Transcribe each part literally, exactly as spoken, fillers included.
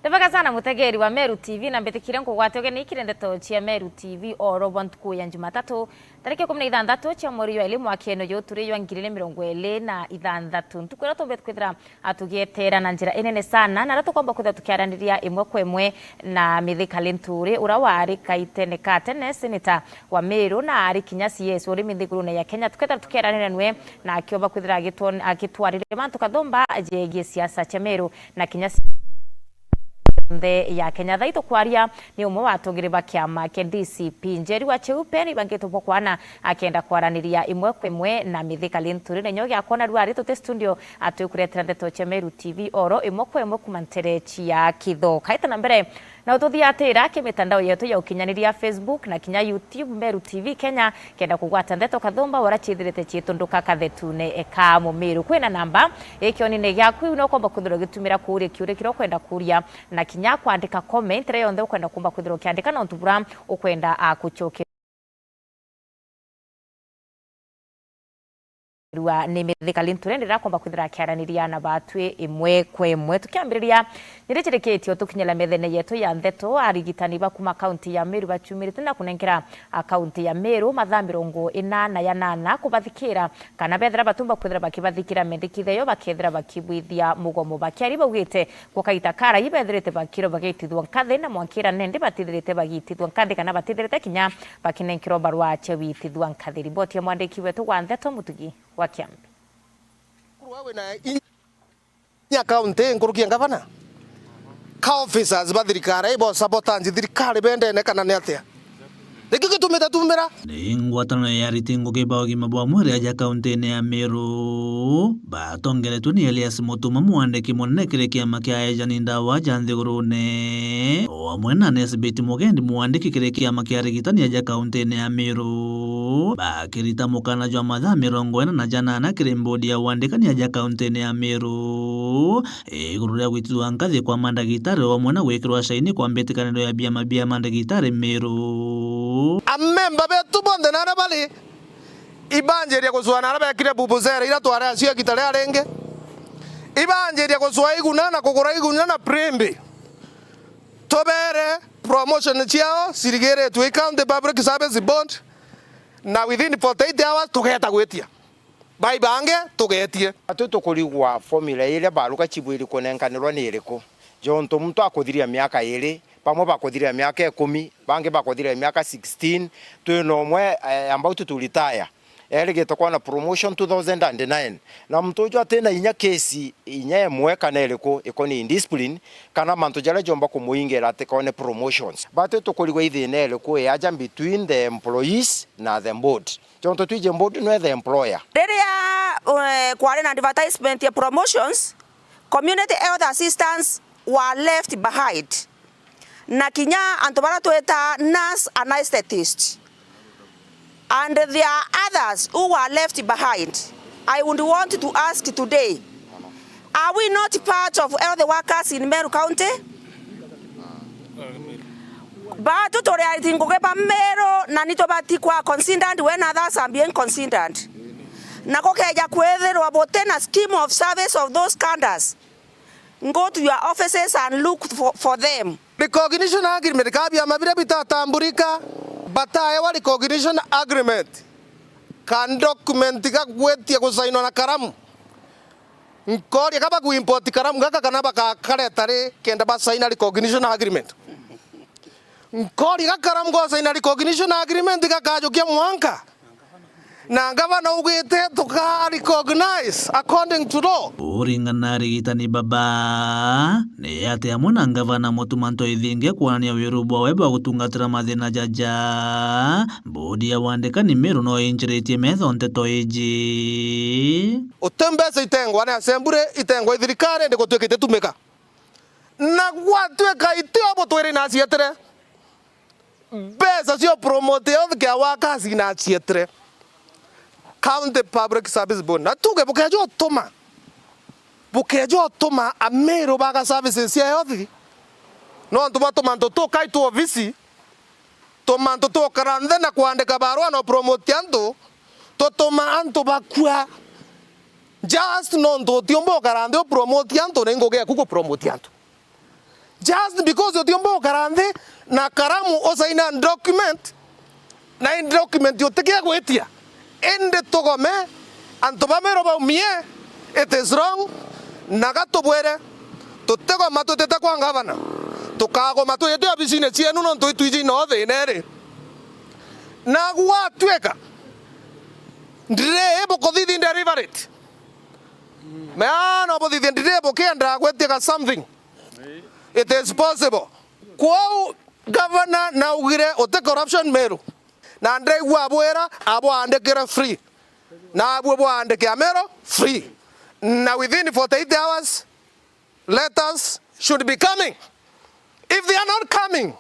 Bwega sana mutegeri wa Meru T V, na mbitikire nkugwate ugeni kiri ndeto cia Meru T V oro bwa ntuku ya Jumatatu, tariki ikumi na ithanthatu cia mweri jwa iri mwakene uyu turi jwa ngiri igiri na mirongo iri na ithanthatu. Ntuku iria tumbite kwithira a, tugieteera na njira inene sana, na aria tukomba kwithira tukiaraniria imwe kwa imwe na Mithika Linturi, uria wari kaitene ka tene seneta wa Meru, na ari kinya C S wa urimi nthigurune ya Kenya. Tukethira tukiaraniria nwe, na akiomba kwithira agitwon-, agitwariria mantu kathumba jegie siasa cia Meru, na kinya si-, nthe ya Kenya. Thaa ii tukwaria ni umwe wa atongeri ba kiama kia D C P, Njeri wa Cheupe, ni ibangitwe bwa kwana akenda kwaraniria imwe kwa imwe na Mithika Linturi. Na inyo giakwa na ruari tuti studio, atwikuretera ndeto cia Meru T V oro imwe kwa imwe kuma ntere cia Kitho. Kaita na mbere, na ututhiatira ki mitandao yetu ya ukinyaniria, Facebook na kinya YouTube, Meru T V Kenya, kenda kugwata ndeto kathumba uria ciithirite ciitunduka kathetune ka Mumiru. Kwina namba ikionine giaku, iu no ukomba kwithirwa ugitumira kuuria kiuria kiria ukwenda kuuria, na kinya kwandika comment iria yonthe ukwenda kumba kwithirwa ukiandika, nontu bura ukwenda a kucokerua ni Mithika Linturi, ndiria akomba kwithira akiaraniria na batwi imwe kwa imwe. Tukiambiriria, ni rijirikitie utukinyira methene yetu ya ndeto, arigitani ba kuma kaunti ya Meru baciumirite na kunenkera a kaunti ya Meru mathaa mirongo inana ya nana kubathikira, kana bethira batumba kwithira bakibathikira mendekithia yo bakethira bakibwithia mugomo. Bakiari baugite, gwa kaita karai bethirite bakirwa bagitithua nkathi, na mwankira nendi batithirite bagitithua nkathi kana batithirite kinya bakinenkerwa barua cia gwitithua nkathi. Riboti ya mwandiki wetu wa ndeto Mutugi wa Kiambi. Kurwa wina inya kaunti nkuruki ya ngavana? Ka officers ba thirikari ibo sabotage thirikari bendene kana ni atia? Nikio gitumite tumira. Ni ngwataniro ya ariti ngugi ba ugima bwa mwiri aja kauntine ya Meru batongeretwe ni Elias Mutuma, mwandiki munene kiri kiama kia ejani ndawa ja nthigurune, o amwe na Nesbit Mugendi, mwandiki kiri kiama kia arigitani aja kauntine ya Meru, bakirita mukana jwa mathaa mirongo ina na janana kiri mbodi ya wandikani aja kauntine ya Meru, iguru ria gwitithua nkathi kwa mandagitari o amwe na gwikirwa caini kwa mbitikaniro ya biama bia mandagitari Meru. Amemba betu bonthe naria bari, ibanjiria gucwa naria bekire bubuzera iria twari acio igita riria ringi, ibanjiria gucwa iguna na kugura iguna na primbi. Tubere promotion ciao cirigiritwe i County Public Service Board, na within forty-eight hours tugeta gwitia. Bai bangi tugetie. Atwi tukurigwa formula iria baruga cibwiri kunenkanirwa ni iriku? Jontu muntu akuthiria miaka iri, bamwe bakuthiria miaka ikumi, bangi bakuthiria miaka sixteen, twina umwe, eh, about to retire. Erigite kwona promotion two thousand and nine. Na muntu uju atina inya kesi inya imwe kana iriku ikoni indiscipline, kana mantu jaria jomba kumuingira atikone promotions. Batwi tukurigwa ithina iriku yaja between the employees na the board? Jontu twiji board nwe the employer. Riria, eh, kwari na advertisement ya promotions, community health assistants were left behind. Na kinya antu baria twita nurse anesthetist and there are others who were left behind. I would want to ask today, are we not part of health workers in Meru County? Batu turi ariti ngugi ba Meru na ni tubati kwa considered when others are being considered. Na gukeja kwithirwa butina scheme of service of those cadres, go to your offices and look for, for them. Recognition agreement, ka biama biria bitatamburika, bataewa recognition agreement, ka document ga gwitia gusainwa na karamu. Nkoria ka bakuimport karamu gaka kana bakakareta ri kenda basaina recognition agreement? Nkoria ga karamu gosaina recognition agreement gakajukia mwanka? Na ngavana augite tuka recognize according to law. Kuringana na arigitani baba, ni ati amwe na ngavana Mutuma Ntwethinge kwonania wiru bwawe bwa gutungatira mathina jaja, bodi ya wandikani Meru no injiritie metho nteto iji. Uti mbeca itengwa ni assembly, itengwa i thirikari, indi gutuikite tumika. Na gwatuika itio butwiri na cietire. Mbeca cia promote health care workers inacietire County Public Service Board. Na tuge bukeja utuma, bukeja utuma Ameru baga services cia health, nontu bwa tumantu tukai tu ofisi, tumantu tukara nthi na kwandika barua na promote antu, tutuma antu bakua. Just nontu utiumba ukara nthi u promote antu, na ingugi yaku ku promote antu. Just because utiumba ukara nthi na karamu usaina document, na i document utikia gwitia, indi tugome antu ba Meru baumie, it is wrong, na gatubwire, tutigoma twitite kwa ngavana, tukagoma twitite obisine cienu nontu itwiji no thina iri. Na gwatwika ndiri ibukuthithia deliberate, meana ubuthithia ndiri bukienda gwitia something, it is possible. Kwou gavana naugire uti corruption Meru, na ndaigua abwira abwaandikire free, na abwe bwaandike Ameru free, na within forty-eight hours letters should be coming. If they are not coming,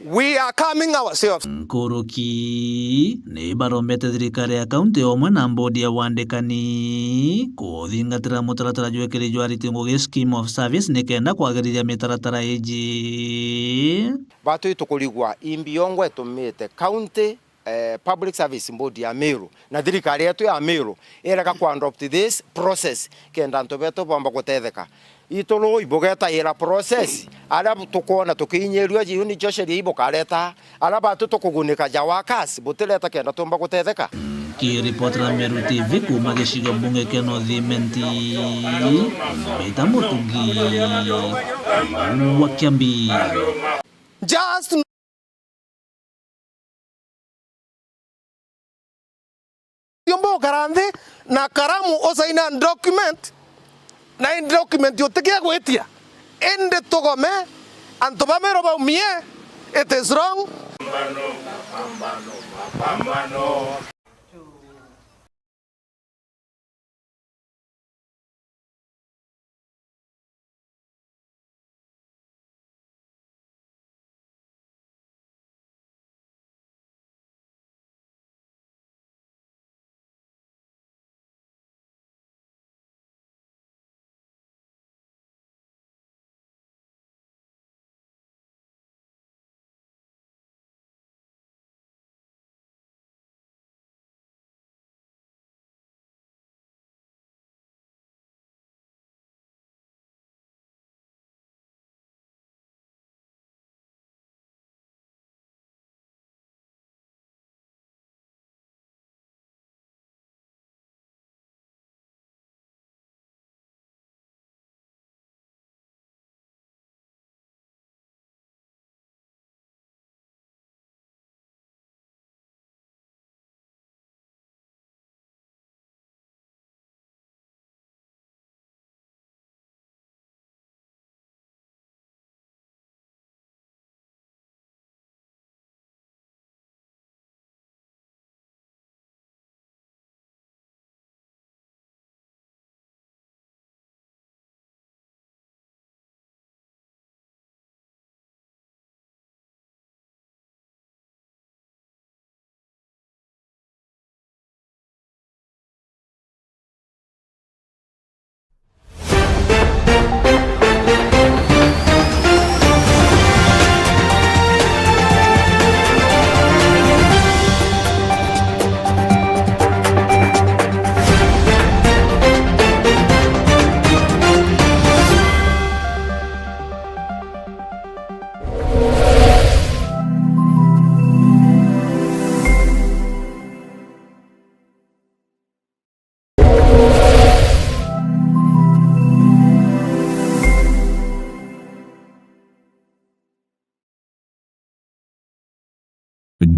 we are coming ourselves. Nkuruki ni barombete thirikari ya kaunti omwe na mbodi ya wandikani kuthingatira mutaratara jwekiri jwa Ariti Ngugi Scheme of Service nikenda kwagirithia mitaratara iji. Batwi tukurigwa imbi yongwa itumite county, eh, Public Service Board ya Meru na thirikari yetu ya Meru irega ku adopt this process kenda antu betu bomba gutetheka. Ituru ibugetaira process, aria tukwona tukiinyirua jiu nicio sheria ibukareta, aria batu tukugunika ja workers butireta kenda tumba gutetheka. Nkiripotera Meru T V kuuma gicigo bunge kia North Imenti, mbita Mutugi wa Kiambi. Just Utiumba ukara nthi na karamu usaina document, na i document utikia gwitia, indi tugome antu ba Meru baumie, it is wrong.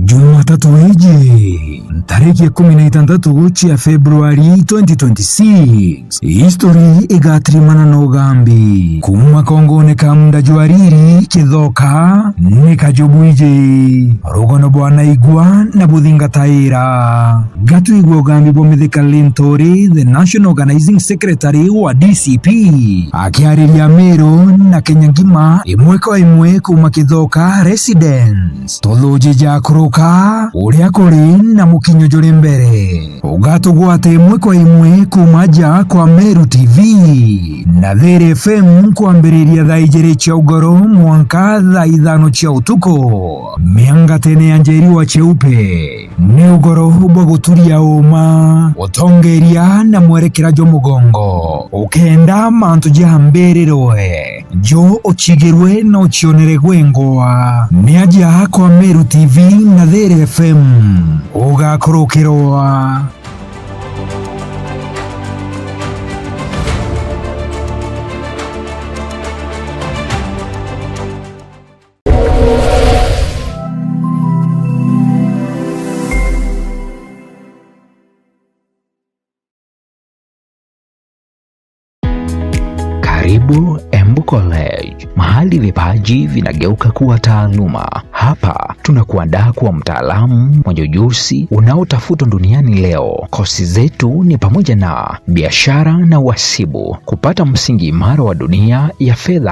Jumatatu iji, ntariki ikumi na itantatu cia Februari twenty twenty-six, history igatirimana na ugambi. Kuuma kongone ka munda jwa riri kithoka ni kajubu iji. Rugono bwa naigua na buthingataira. Gatwigua ugambi bwa Mithika Linturi, the National Organizing Secretary wa D C P, akiariria Meru na Kenya ngima, imwe kwa imwe kuuma Kithoka Residence. Tuthuji ja kuruka uria kuri na mukinyo juri mbere. Ugatugwata imwe kwa imwe kuuma ja kwa Meru T V na There F M kwambiriria thaa ijiri cia ugoro mwanka thaa ithano cia utuku, miangatene ya Njeri wa Cheupe. Ni ugoro bwa guturia uma, utongeria na mwerekera jwa mugongo, ukenda mantu jambirirwe, jo uchigirwe na ucionere gwengwa. Ni aja kwa Meru T V na There F M ugakurukirwa. Karibu Embu College, mahali vipaji vinageuka kuwa taaluma. Hapa tunakuandaa kuwa mtaalamu mwenye ujuzi unaotafutwa duniani leo. Kosi zetu ni pamoja na biashara na uhasibu, kupata msingi imara wa dunia ya fedha